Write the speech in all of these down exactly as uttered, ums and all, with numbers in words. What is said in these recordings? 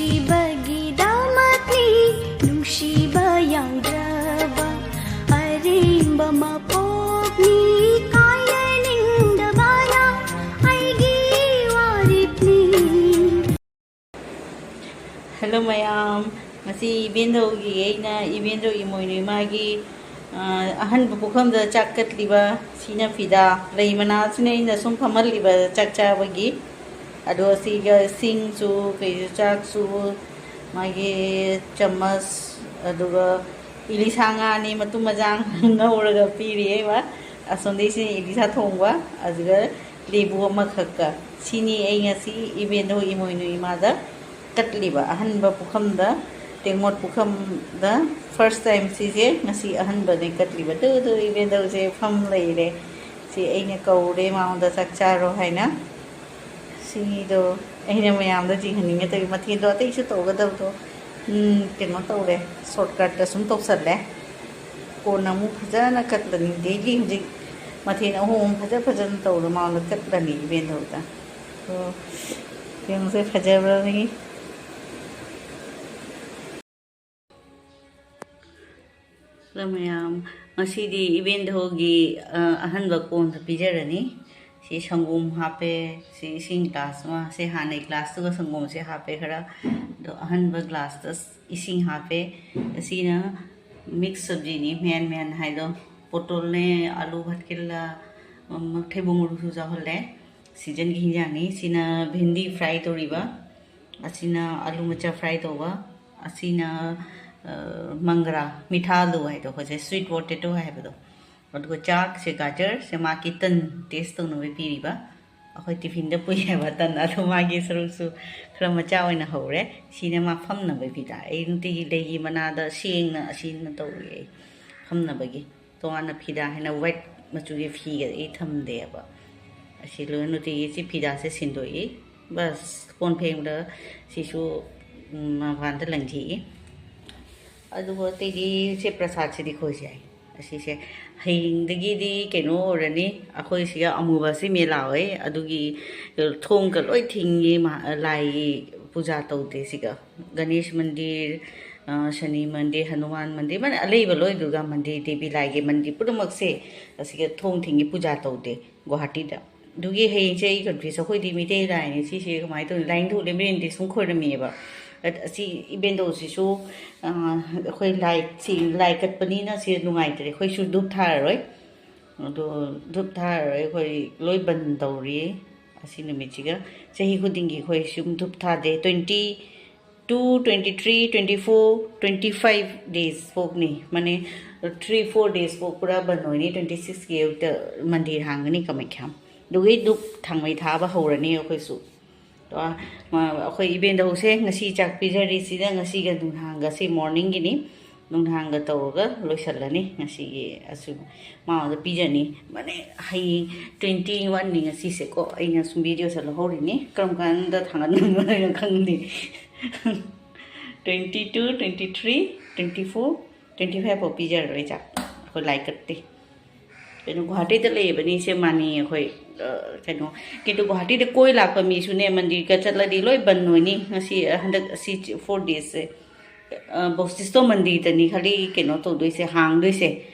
ꯅꯨꯡꯁꯤꯕꯒꯤꯗꯃꯛꯅꯤ, ꯅꯨꯡꯁꯤꯕ ꯌꯥꯎꯗ꯭ꯔꯕ ꯑꯔꯦꯝꯕ ꯃꯄꯣꯛꯅꯤ, ꯀꯥꯏꯅꯅꯤꯡꯗꯕꯅ ꯑꯩꯒꯤ ꯋꯥꯔꯦꯞꯅꯤ꯫ Hello ꯃꯌꯥꯝ, ꯉꯁꯤ ꯏꯕꯦꯟꯗꯧꯒꯤ ꯑꯩꯅ ꯏꯕꯦꯟꯗꯧ ꯏꯃꯣꯏꯅꯨ ꯏꯃꯥꯒꯤ, ꯑ, ꯑꯍꯟꯕ ꯄꯨꯈꯝꯗ ꯆꯥꯛ ꯀꯠꯂꯤꯕ ꯁꯤꯅ ꯐꯤꯗꯥ, ꯂꯩ ꯃꯅꯥꯁꯤꯅ ꯑꯩꯅ ꯁꯨꯝ ꯐꯝꯍꯜꯂꯤꯕ ꯆꯥꯛ ꯆꯥꯕꯒꯤ꯫ ꯑꯗꯣ ꯁꯤꯒ ꯁꯤꯡꯁꯨ, ꯀꯩꯁꯨ, ꯆꯥꯛꯁꯨ, ꯃꯥꯒꯤ ꯆꯃꯁ, ꯑꯗꯨꯒ ꯏꯂꯤꯁꯥ ꯉꯥꯅꯤ ꯃꯇꯨꯝ ꯃꯆꯥ ꯉꯧꯔꯒ ꯄꯤꯔꯤꯌꯦ ꯏꯃꯥ꯫ ꯑꯁꯣꯝꯗꯒꯤꯁꯤꯅ ꯏꯂꯤꯁꯥ ꯊꯣꯡꯕ, ꯑꯗꯨꯒ ꯂꯦꯕꯨ ꯑꯃꯈꯛꯀ꯫ ꯁꯤꯅꯤ ꯑꯩ ꯉꯁꯤ ꯏꯕꯦꯟꯗꯧ ꯏꯃꯣꯏꯅꯨ ꯏꯃꯥꯗ ꯀꯠꯂꯤꯕ ꯑꯍꯟꯕ ꯄꯨꯈꯝꯗ, ꯇꯦꯡꯃꯣꯠ ꯄꯨꯈꯝꯗ first time ꯁꯤꯁꯦ ꯉꯁꯤ ꯑꯍꯟꯕꯅꯦ ꯀꯠꯂꯤꯕ꯫ ꯇꯨ, ꯇꯨ, ꯏꯕꯦꯟꯗꯧꯁꯦ ꯐꯝ ꯂꯩꯔꯦ꯫ ꯁꯤ ꯑꯩꯅ ꯀꯧꯔꯦ ꯃꯉꯣꯟꯗ ꯆꯥꯛ ꯆꯥꯔꯣ ꯍꯥꯏꯅ꯫ ꯁꯤꯗꯣ ꯑꯩꯅ ꯃꯌꯥꯝꯗ ꯆꯤꯡꯍꯟꯅꯤꯡꯉꯦ ꯇꯧꯋꯤ꯫ ꯃꯊꯦꯜꯗꯣ ꯑꯇꯩꯁꯨ ꯇꯧꯒꯗꯕꯗꯣ, ꯎꯝ, ꯀꯩꯅꯣ ꯇꯧꯔꯦ, shortcut ꯇ ꯁꯨꯝ ꯇꯧꯁꯜꯂꯦ꯫ ꯀꯣꯟꯅ ꯑꯃꯨꯛ ꯐꯖꯅ ꯀꯠꯂꯅꯤ꯫ Daily ꯍꯧꯖꯤꯛ ꯃꯊꯦꯜ ꯑꯍꯨꯝ ꯑꯍꯨꯝ ꯐꯖ ꯐꯖꯅ ꯇꯧꯔ ꯃꯉꯣꯟꯗ ꯀꯠꯂꯅꯤ ꯏꯕꯦꯟꯗꯧꯗ꯫ ꯑꯣ, ꯌꯦꯡꯉꯨꯁꯦ, ꯐꯖꯕ꯭ꯔꯥ ꯌꯦꯡꯉꯤ꯫ ꯍꯜꯂꯣ ꯃꯌꯥꯝ, ꯉꯁꯤꯗꯤ ꯏꯕꯦꯟꯗꯧꯒꯤ, ꯑ, ꯑꯍꯟꯕ ꯀꯣꯟꯗ ꯄꯤꯖꯔꯅꯤ꯫ ꯁꯤ ꯁꯪꯒꯣꯝ ꯍꯥꯞꯄꯦ, ꯁꯤ ꯏꯁꯤꯡ glass ꯑꯃ, ꯁꯤ ꯍꯥꯟꯅꯩ glass ꯇꯨꯒ ꯁꯪꯒꯣꯝꯁꯦ ꯍꯥꯞꯄꯦ ꯈꯔ꯫ ꯑꯗꯣ ꯑꯍꯟꯕ glass ꯇ ꯏꯁꯤꯡ ꯍꯥꯞꯄꯦ꯫ ꯑꯁꯤꯅ mix ꯁꯕꯖꯤꯅꯤ, ꯃꯌꯥꯟ ꯃꯌꯥꯟ ꯍꯥꯏꯗꯣ, ꯄꯣꯇꯣꯜꯅꯦ, ꯑꯂꯨ ꯚꯠꯀꯤꯜꯂ, ꯎꯝ, ꯊꯩꯕꯣꯡ ꯃꯔꯨꯁꯨ ꯌꯥꯎꯍꯜꯂꯦ꯫ Season ꯒꯤ ꯍꯤꯟꯖꯥꯡꯅꯤ꯫ ꯁꯤꯅ ꯚꯦꯟꯗꯤ fry ꯇꯧꯔꯤꯕ, ꯑꯁꯤꯅ ꯑꯂꯨ ꯃꯆꯥ fry ꯇꯧꯕ, ꯑꯁꯤꯅ, ꯑ, ꯃꯪꯒ꯭ꯔꯥ, ꯃꯤꯊꯥ ꯑꯂꯨ ꯍꯥꯏꯗꯣ, ꯑꯩꯈꯣꯏꯁꯦ sweet potato ꯍꯥꯏꯕꯗꯣ꯫ ꯑꯗꯨꯒ ꯆꯥꯛꯁꯦ, ꯒꯥꯖꯔꯁꯦ ꯃꯥꯒꯤ ꯇꯟ taste ꯇꯧꯅꯕ ꯄꯤꯔꯤꯕ꯫ ꯑꯩꯈꯣꯏ tiffin ꯗ ꯄꯨꯏ ꯍꯥꯏꯕ ꯇꯟ, ꯑꯗꯣ ꯃꯥꯒꯤ ꯁꯔꯨꯛꯁꯨ ꯈꯔ ꯃꯆꯥ ꯑꯣꯏꯅ ꯍꯧꯔꯦ꯫ ꯁꯤꯅ ꯃꯥ ꯐꯝꯅꯕ ꯐꯤꯗꯥ꯫ ꯑꯩ ꯅꯨꯡꯇꯤꯒꯤ ꯂꯩꯒꯤ ꯃꯅꯥꯗ ꯁꯦꯡꯅ ꯑꯁꯤꯅ ꯇꯧꯔꯤ ꯑꯩ ꯐꯝꯅꯕꯒꯤ꯫ ꯇꯣꯉꯥꯟꯅ ꯐꯤꯗꯥ ꯍꯥꯏꯅ white ꯃꯆꯨꯒꯤ ꯐꯤꯒ ꯑꯩ ꯊꯝꯗꯦꯕ꯫ ꯑꯁꯤ ꯂꯣꯏ ꯅꯨꯡꯇꯤꯒꯤ ꯁꯤ ꯐꯤꯗꯥꯁꯦ ꯁꯤꯟꯗꯣꯛꯏ꯫ ꯕꯁ, ꯀꯣꯟ ꯐꯦꯡꯕꯗ ꯁꯤꯁꯨ, ꯎꯝ, ꯃꯄꯥꯟꯗ ꯂꯪꯊꯣꯛꯏ꯫ ꯑꯗꯨꯒ ꯑꯇꯩꯗꯤ ꯁꯤ ꯄ꯭ꯔꯁꯥꯗꯁꯤꯗꯤ ꯈꯣꯏꯁꯦ ꯍꯥꯏ꯫ ꯑꯁꯤꯁꯦ ꯍꯌꯦꯡꯗꯒꯤꯗꯤ ꯀꯩꯅꯣ ꯑꯣꯏꯔꯅꯤ, ꯑꯩꯈꯣꯏ ꯁꯤꯒ ꯑꯃꯨꯕꯁꯤ ꯃꯦꯂꯥ ꯑꯣꯏ, ꯑꯗꯨꯒꯤ ꯊꯣꯡꯒ ꯂꯣꯏ ꯊꯤꯡꯉꯤ, ꯃꯍꯥ-, ꯂꯥꯏꯒꯤ ꯄꯨꯖꯥ ꯇꯧꯗꯦ ꯁꯤꯒ꯫ ꯒꯅꯦꯁ ꯃꯟꯗꯤꯔ, ꯑ, ꯁꯅꯤ ꯃꯟꯗꯤꯔ, ꯍꯅꯨꯃꯥꯟ ꯃꯟꯗꯤꯔ, ꯃꯥꯅ ꯑꯂꯩꯕ ꯂꯣꯏ, ꯗꯨꯔꯒꯥ ꯃꯟꯗꯤꯔ, ꯗꯦꯕꯤ ꯂꯥꯏꯒꯤ ꯃꯟꯗꯤꯔ ꯄꯨꯝꯅꯃꯛꯁꯦ ꯑꯁꯤꯒ ꯊꯣꯡ ꯊꯤꯡꯒꯤ ꯄꯨꯖꯥ ꯇꯧꯗꯦ ꯒꯨꯋꯥꯍꯥꯇꯤꯗ꯫ ꯑꯗꯨꯒꯤ ꯍꯌꯦꯡꯁꯦ ꯑꯩ confuse, ꯑꯩꯈꯣꯏꯗꯤ ꯃꯩꯇꯩ ꯂꯥꯏꯅꯤ, ꯁꯤꯁꯦ ꯀꯃꯥꯏꯅ ꯇꯧꯅꯤ? ꯂꯥꯏꯅꯤꯡꯊꯧ ꯂꯩꯃꯔꯦꯟꯗꯤ ꯁꯨꯝ ꯈꯣꯏꯔꯝꯃꯤꯑꯕ꯫ ꯑ-, ꯑꯁꯤ ꯏꯕꯦꯟꯗꯧꯁꯤꯁꯨ, ꯑ, ꯑꯩꯈꯣꯏ ꯂꯥꯏ, ꯁꯤ ꯂꯥꯏ ꯀꯠꯄꯅꯤꯅ ꯁꯤ ꯅꯨꯡꯉꯥꯏꯇ꯭ꯔꯦ, ꯑꯩꯈꯣꯏꯁꯨ ꯙꯨꯞ ꯊꯥꯔꯔꯣꯏ꯫ ꯑꯗꯣ ꯙꯨꯞ ꯊꯥꯔꯔꯣꯏ, ꯑꯩꯈꯣꯏ ꯂꯣꯏ ꯕꯟ ꯇꯧꯔꯤ꯫ ꯑꯁꯤ ꯅꯨꯃꯤꯠꯁꯤꯒ ꯆꯍꯤ ꯈꯨꯗꯤꯡꯒꯤ ꯑꯩꯈꯣꯏ ꯁꯨꯝ ꯙꯨꯞ ꯊꯥꯗꯦ꯫ Twenty two, twenty three, twenty four, twenty five days ꯐꯥꯎꯅꯤ, ꯃꯥꯅꯦ, three four days ꯐꯥꯎ ꯄꯨꯔꯥ ꯕꯟ ꯑꯣꯏꯅꯤ꯫ Twenty sixꯀꯤ ꯑꯌꯨꯛꯇ ꯃꯟꯗꯤꯔ ꯍꯥꯡꯒꯅꯤ ꯀꯃꯥꯈ꯭ꯌꯥꯝ꯫ ꯑꯗꯨꯒꯤ ꯙꯨꯞ ꯊꯥꯡꯃꯩ ꯊꯥꯕ ꯍꯧꯔꯅꯤ ꯑꯩꯈꯣꯏꯁꯨ꯫ ꯑꯗꯣ, ꯃ-, ꯑꯩꯈꯣꯏ ꯏꯕꯦꯟꯗꯧꯁꯦ ꯉꯁꯤ ꯆꯥꯛ ꯄꯤꯖꯔꯤꯁꯤꯅ ꯉꯁꯤꯒ ꯅꯨꯡꯗꯥꯡꯒꯁꯤ, morningꯒꯤꯅꯤ꯫ ꯅꯨꯡꯗꯥꯡꯒ ꯇꯧꯔꯒ ꯂꯣꯏꯁꯤꯜꯂꯅꯤ ꯉꯁꯤꯒꯤ꯫ ꯑꯁꯨꯝ ꯃꯉꯣꯟꯗ ꯄꯤꯖꯅꯤ꯫ ꯃꯥꯅꯦ, ꯍꯌꯦꯡ twenty oneꯅꯤ ꯉꯁꯤꯁꯦꯀꯣ꯫ ꯑꯩꯅ ꯁꯨꯝ videoꯁꯦ ꯂꯧꯍꯧꯔꯤꯅꯤ, ꯀꯔꯝ ꯀꯥꯟꯗ ꯊꯥꯡꯒꯠꯅꯕꯅꯣ ꯍꯥꯏꯅ ꯈꯪꯗꯦ꯫ Twenty two, twenty three, twenty four, twenty five ꯐꯥꯎ ꯄꯤꯖꯔꯔꯣꯏ ꯆꯥꯛ, ꯑꯩꯈꯣꯏ ꯂꯥꯏ ꯀꯠꯇꯦ꯫ ꯀꯩꯅꯣ, ꯒꯨꯋꯥꯍꯥꯇꯤꯗ ꯂꯩꯕꯅꯤ ꯏꯆꯦ ꯃꯥꯅꯤ ꯑꯩꯈꯣꯏ꯫ ꯑ, ꯀꯩꯅꯣ, ꯀꯩꯅꯣ, ꯒꯨꯋꯥꯍꯥꯇꯤꯗ ꯀꯣꯏ ꯂꯥꯛꯄ ꯃꯤꯁꯨꯅꯦ, ꯃꯟꯗꯤꯔꯒ ꯆꯠꯂꯗꯤ ꯂꯣꯏ ꯕꯟ ꯑꯣꯏꯅꯤ ꯉꯁꯤ, ꯑ, ꯍꯟꯗꯛ ꯑꯁꯤ four daysꯁꯦ꯫ ꯑ, ꯕꯣꯁꯤꯁꯇꯣ ꯃꯟꯗꯤꯔꯗꯅꯤ ꯈꯔꯗꯤ ꯀꯩꯅꯣ ꯇꯧꯗꯣꯏꯁꯦ, ꯍꯥꯡꯗꯣꯏꯁꯦ꯫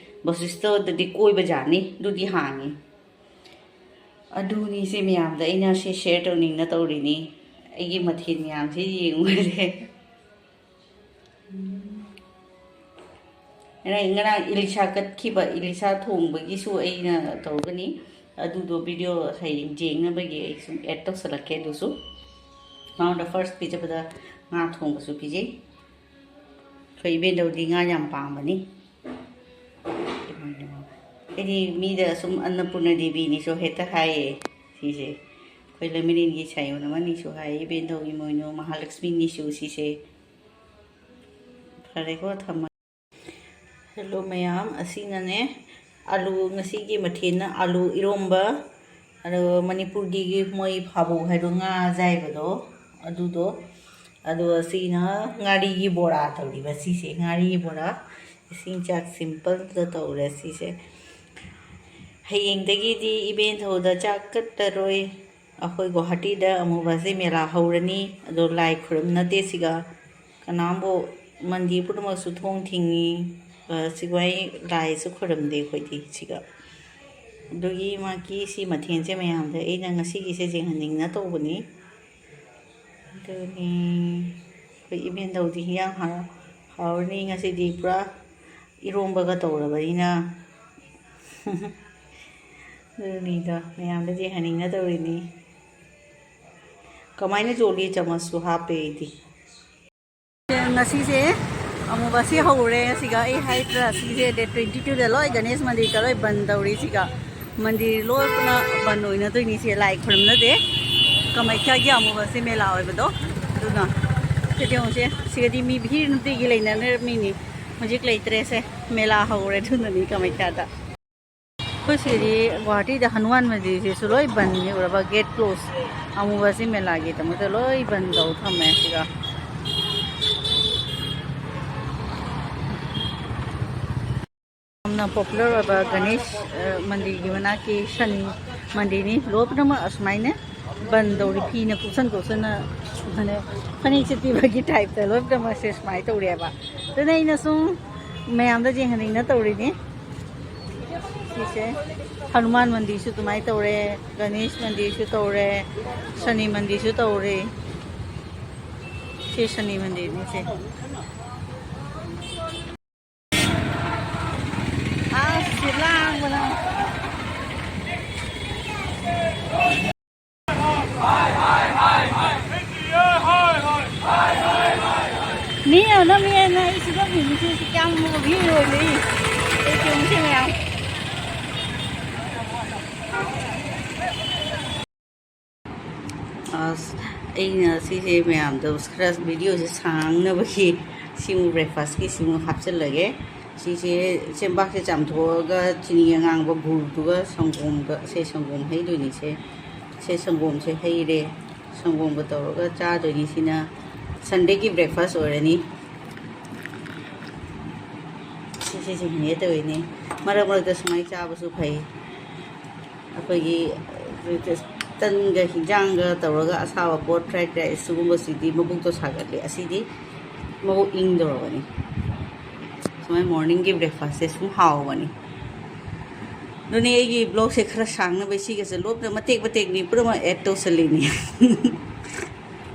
ꯕꯣꯁꯤꯁꯇꯣꯗꯗꯤ ꯀꯣꯏꯕ ꯖꯥꯠꯅꯤ, ꯑꯗꯨꯗꯤ ꯍꯥꯡꯉꯤ꯫ ꯑꯗꯨꯅꯤ ꯏꯆꯦ ꯃꯌꯥꯝꯗ ꯑꯩꯅ ꯁꯤ share ꯇꯧꯅꯤꯡꯅ ꯇꯧꯔꯤꯅꯤ꯫ ꯑꯩꯒꯤ ꯃꯊꯦꯜ ꯃꯌꯥꯝꯁꯦ ꯌꯦꯡꯉꯨꯔꯦ꯫ ꯉꯔꯥꯡ, ꯉꯔꯥꯡ ꯏꯂꯤꯁꯥ ꯀꯠꯈꯤꯕ, ꯏꯂꯤꯁꯥ ꯊꯣꯡꯕꯒꯤꯁꯨ ꯑꯩꯅ ꯇꯧꯒꯅꯤ꯫ ꯑꯗꯨꯗꯣ video ꯍꯌꯦꯡ ꯌꯦꯡꯅꯕꯒꯤ ꯑꯩ ꯁꯨꯝ add ꯇꯧꯁꯜꯂꯛꯀꯦ꯫ ꯑꯗꯨꯁꯨ ꯃꯉꯣꯟꯗ first ꯄꯤꯖꯕꯗ ꯉꯥ ꯊꯣꯡꯕꯁꯨ ꯄꯤꯖꯩ꯫ ꯑꯩꯈꯣꯏ ꯏꯕꯦꯟꯗꯧꯗꯤ ꯉꯥ ꯌꯥꯝ ꯄꯥꯝꯕꯅꯤ꯫ ꯑꯩꯗꯤ ꯃꯤꯗ ꯁꯨꯝ ꯑꯟꯅꯄꯨꯔꯅ ꯗꯦꯕꯤꯅꯤꯁꯨ ꯍꯦꯛꯇ ꯍꯥꯏꯌꯦ ꯁꯤꯁꯦ꯫ ꯑꯩꯈꯣꯏ ꯂꯩꯃꯔꯦꯟꯒꯤ ꯁꯥꯌꯣꯟ ꯑꯃꯅꯤꯁꯨ ꯍꯥꯏ, ꯏꯕꯦꯟꯗꯧ ꯏꯃꯣꯏꯅꯨ ꯃꯍꯥꯂꯛꯁꯃꯤꯅꯤꯁꯨ ꯁꯤꯁꯦ꯫ ꯐꯔꯦꯀꯣ, ꯊꯝꯃꯒꯦ꯫ Hello ꯃꯌꯥꯝ, ꯑꯁꯤꯅꯅꯦ, ꯑꯂꯨ, ꯉꯁꯤꯒꯤ ꯃꯊꯦꯜꯅ ꯑꯂꯨ ꯏꯔꯣꯝꯕ, ꯑꯗꯨꯒ ꯃꯅꯤꯄꯨꯔꯒꯤ ꯃꯣꯏ ꯐꯥꯕꯧ ꯍꯥꯏꯕ ꯉꯥ ꯑꯌꯥꯏꯕꯗꯣ, ꯑꯗꯨꯗꯣ, ꯑꯗꯨꯒ ꯁꯤꯅ ꯉꯥꯔꯤꯒꯤ ꯕꯣꯔꯥ ꯇꯧꯔꯤꯕ, ꯁꯤꯁꯦ ꯉꯥꯔꯤꯒꯤ ꯕꯣꯔꯥ, ꯏꯁꯤꯡ ꯆꯥꯛ simpleꯗ ꯇꯧꯔꯦ ꯁꯤꯁꯦ꯫ ꯍꯌꯦꯡꯗꯒꯤꯗꯤ ꯏꯕꯦꯟꯊꯧꯗ ꯆꯥꯛ ꯀꯠꯂꯔꯣꯏ꯫ ꯑꯩꯈꯣꯏ ꯒꯨꯋꯥꯍꯥꯇꯤꯗ ꯑꯃꯨꯕꯥꯁꯤ ꯃꯦꯂꯥ ꯍꯧꯔꯅꯤ, ꯑꯗꯣ ꯂꯥꯏ ꯈꯨꯔꯨꯝꯅꯗꯦ ꯁꯤꯒ꯫ ꯀꯅꯥꯝꯕꯨ, ꯃꯟꯗꯤꯔ ꯄꯨꯝꯅꯃꯛꯁꯨ ꯊꯣꯡ ꯊꯤꯡꯉꯤ, ꯑ, ꯁꯤꯒꯨꯝꯕꯩ ꯂꯥꯏꯁꯨ ꯈꯨꯔꯨꯝꯗꯦ ꯑꯩꯈꯣꯏꯗꯤ ꯁꯤꯒ꯫ ꯑꯗꯨꯒꯤ ꯃꯥꯒꯤ ꯁꯤ ꯃꯊꯦꯜꯁꯦ ꯃꯌꯥꯝꯗ ꯑꯩꯅ ꯉꯁꯤꯒꯤꯁꯦ ꯌꯦꯡꯍꯟꯅꯤꯡꯅ ꯇꯧꯕꯅꯤ꯫ ꯑꯗꯨꯅꯤ ꯑꯩꯈꯣꯏ ꯏꯕꯦꯟꯗꯧꯗꯤ ꯍꯤꯟꯖꯥꯡ ꯍꯥꯎ-, ꯍꯥꯎꯔꯅꯤ ꯉꯁꯤꯗꯤ ꯄꯨꯔꯥ ꯏꯔꯣꯝꯕꯒ ꯇꯧꯔꯕꯅꯤꯅ꯫ ꯑꯗꯨꯅꯤꯗꯣ ꯃꯌꯥꯝꯗ ꯌꯦꯡꯍꯟꯅꯤꯡꯅ ꯇꯧꯔꯤꯅꯤ꯫ ꯀꯃꯥꯏꯅ ꯌꯣꯜꯂꯤ? ꯆꯥꯃꯁꯁꯨ ꯍꯥꯞꯄꯦ ꯑꯩꯗꯤ꯫ ꯉꯁꯤꯁꯦ ꯑꯃꯨꯕꯁꯤ ꯍꯧꯔꯦ꯫ ꯉꯁꯤꯒ ꯑꯩ ꯍꯥꯏꯗ꯭ꯔꯥ, ꯁꯤꯁꯦ date twenty two ꯗ ꯂꯣꯏ ꯒꯅꯦꯁ ꯃꯟꯗꯤꯔꯒ ꯂꯣꯏ ꯕꯟ ꯇꯧꯔꯤ꯫ ꯁꯤꯒ ꯃꯟꯗꯤꯔ ꯂꯣꯏꯅ ꯕꯟ ꯑꯣꯏꯅꯗꯣꯏꯅꯤ꯫ ꯁꯦ ꯂꯥꯏ ꯈꯨꯔꯨꯝꯅꯗꯦ, ꯀꯥꯃꯥꯈ꯭ꯌꯥꯒꯤ ꯑꯃꯨꯕꯁꯤ ꯃꯦꯂꯥ ꯑꯣꯏꯕꯗꯣ꯫ ꯑꯗꯨꯅ ꯁꯤꯗꯤ ꯌꯦꯡꯉꯨꯁꯦ, ꯁꯤꯒꯗꯤ ꯃꯤ ꯚꯤꯔ ꯅꯨꯡꯇꯤꯒꯤ ꯂꯩꯅꯔꯝꯃꯤꯅꯤ, ꯍꯧꯖꯤꯛ ꯂꯩꯇ꯭ꯔꯦꯁꯦ, ꯃꯦꯂꯥ ꯍꯧꯔꯦ꯫ ꯑꯗꯨꯅꯅꯤ ꯀꯥꯃꯥꯈ꯭ꯌꯥꯗ꯫ ꯑꯩꯈꯣꯏ ꯁꯤꯗꯤ ꯒꯨꯋꯥꯍꯥꯇꯤꯗ ꯍꯅꯨꯃꯥꯟ ꯃꯟꯗꯤꯔꯁꯤꯁꯨ ꯂꯣꯏ ꯕꯟꯅꯤ, ꯎꯔꯕ? Gate close꯫ ꯑꯃꯨꯕꯁꯤ ꯃꯦꯂꯥꯒꯤꯗꯃꯛꯇ ꯂꯣꯏ ꯕꯟ ꯇꯧ ꯊꯝꯃꯦ ꯁꯤꯒ꯫ ꯌꯥꯝꯅ popular ꯑꯣꯏꯕ ꯒꯅꯦꯁ, ꯑ, ꯃꯟꯗꯤꯔꯒꯤ ꯃꯅꯥꯛꯀꯤ ꯁꯅꯤ ꯃꯟꯗꯤꯔꯅꯤ꯫ ꯂꯣꯏ ꯄꯨꯝꯅꯃꯛ ꯑꯁꯨꯃꯥꯏꯅ ꯕꯟ ꯇꯧꯔꯤ, ꯐꯤꯅ ꯀꯨꯞꯁꯟ ꯀꯨꯞꯁꯟꯅ, ꯃꯥꯅꯦ, ꯐꯅꯦꯛ ꯁꯦꯠꯄꯤꯕꯒꯤ type ꯇ ꯂꯣꯏ ꯄꯨꯝꯅꯃꯛꯁꯦ ꯁꯨꯃꯥꯏꯅ ꯇꯧꯔꯦꯕ꯫ ꯑꯗꯨꯅ ꯑꯩꯅ ꯁꯨꯝ ꯃꯌꯥꯝꯗ ꯌꯦꯡꯍꯟꯅꯤꯡꯅ ꯇꯧꯔꯤꯅꯤ꯫ ꯁꯤꯁꯦ ꯍꯅꯨꯃꯥꯟ ꯃꯟꯗꯤꯔꯁꯨ ꯑꯗꯨꯃꯥꯏꯅ ꯇꯧꯔꯦ, ꯒꯅꯦꯁ ꯃꯟꯗꯤꯔꯁꯨ ꯇꯧꯔꯦ, ꯁꯅꯤ ꯃꯟꯗꯤꯔꯁꯨ ꯇꯧꯔꯦ꯫ ꯁꯤ ꯁꯅꯤ ꯃꯟꯗꯤꯔꯅꯤ ꯁꯦ꯫ ꯑꯁ, ꯁꯤ ꯂꯥꯡꯕꯅ꯫ ꯃꯤ ꯑꯃꯅ ꯃꯤ ꯑꯃꯅ ꯑꯩ ꯁꯤꯗ ꯃꯤꯁꯦ ꯁꯤ ꯀꯌꯥꯝ ꯃꯤ ꯑꯣꯏꯔꯤ? ꯑꯩ ꯀꯌꯥꯝ ꯁꯤ ꯃꯌꯥꯝ꯫ ꯑꯁ, ꯑꯩꯅ ꯁꯤꯁꯦ ꯃꯌꯥꯝꯗꯣ ꯈꯔ video ꯁꯦ ꯁꯥꯡꯅꯕꯒꯤ ꯁꯤꯃꯨꯛ breakfast ꯀꯤ ꯁꯤꯃꯨꯛ ꯍꯥꯞꯆꯤꯜꯂꯒꯦ꯫ ꯁꯤꯁꯦ ꯆꯦꯡꯕꯥꯛꯁꯦ ꯆꯥꯝꯊꯣꯛꯑꯒ ꯆꯤꯅꯤ ꯑꯉꯥꯡꯕ ꯒꯨꯔꯗꯨꯒ ꯁꯪꯒꯣꯝꯒ, ꯁꯦ ꯁꯪꯒꯣꯝ ꯍꯩꯗꯣꯏꯅꯤ꯫ ꯁꯦ, ꯁꯦ ꯁꯪꯒꯣꯝꯁꯦ ꯍꯩꯔꯦ꯫ ꯁꯪꯒꯣꯝꯒ ꯇꯧꯔꯒ ꯆꯥꯗꯣꯏꯅꯤ꯫ ꯁꯤꯅ Sunday ꯒꯤ breakfast ꯑꯣꯏꯔꯅꯤ꯫ ꯁꯤꯁꯦ ꯁꯤꯡꯍꯟꯒꯦ ꯇꯧꯔꯤꯅꯤ꯫ ꯃꯔꯛ ꯃꯔꯛꯇ ꯁꯨꯃꯥꯏꯅ ꯆꯥꯕꯁꯨ ꯐꯩ꯫ ꯑꯩꯈꯣꯏꯒꯤ ꯇꯟꯒ ꯍꯤꯟꯖꯥꯡꯒ ꯇꯧꯔꯒ ꯑꯁꯥꯕ ꯄꯣꯠ, fried rice, ꯁꯤꯒꯨꯝꯕꯁꯤꯗꯤ ꯃꯕꯨꯛꯇꯣ ꯁꯥꯒꯠꯂꯤ꯫ ꯑꯁꯤꯗꯤ ꯃꯕꯨꯛ ꯏꯪꯗꯧꯔꯕꯅꯤ꯫ ꯁꯨꯃꯥꯏꯅ morningꯒꯤ breakfastꯁꯦ ꯁꯨꯝ ꯍꯥꯎꯕꯅꯤ꯫ ꯑꯗꯨꯅꯦ ꯑꯩꯒꯤ vlogꯁꯦ ꯈꯔ ꯁꯥꯡꯅꯕ ꯁꯤꯒꯁꯦ ꯂꯣꯞꯅ ꯃꯇꯦꯛ ꯃꯇꯦꯛꯅꯤ ꯄꯨꯝꯅꯃꯛ add ꯇꯧꯁꯜꯂꯤꯅꯤ꯫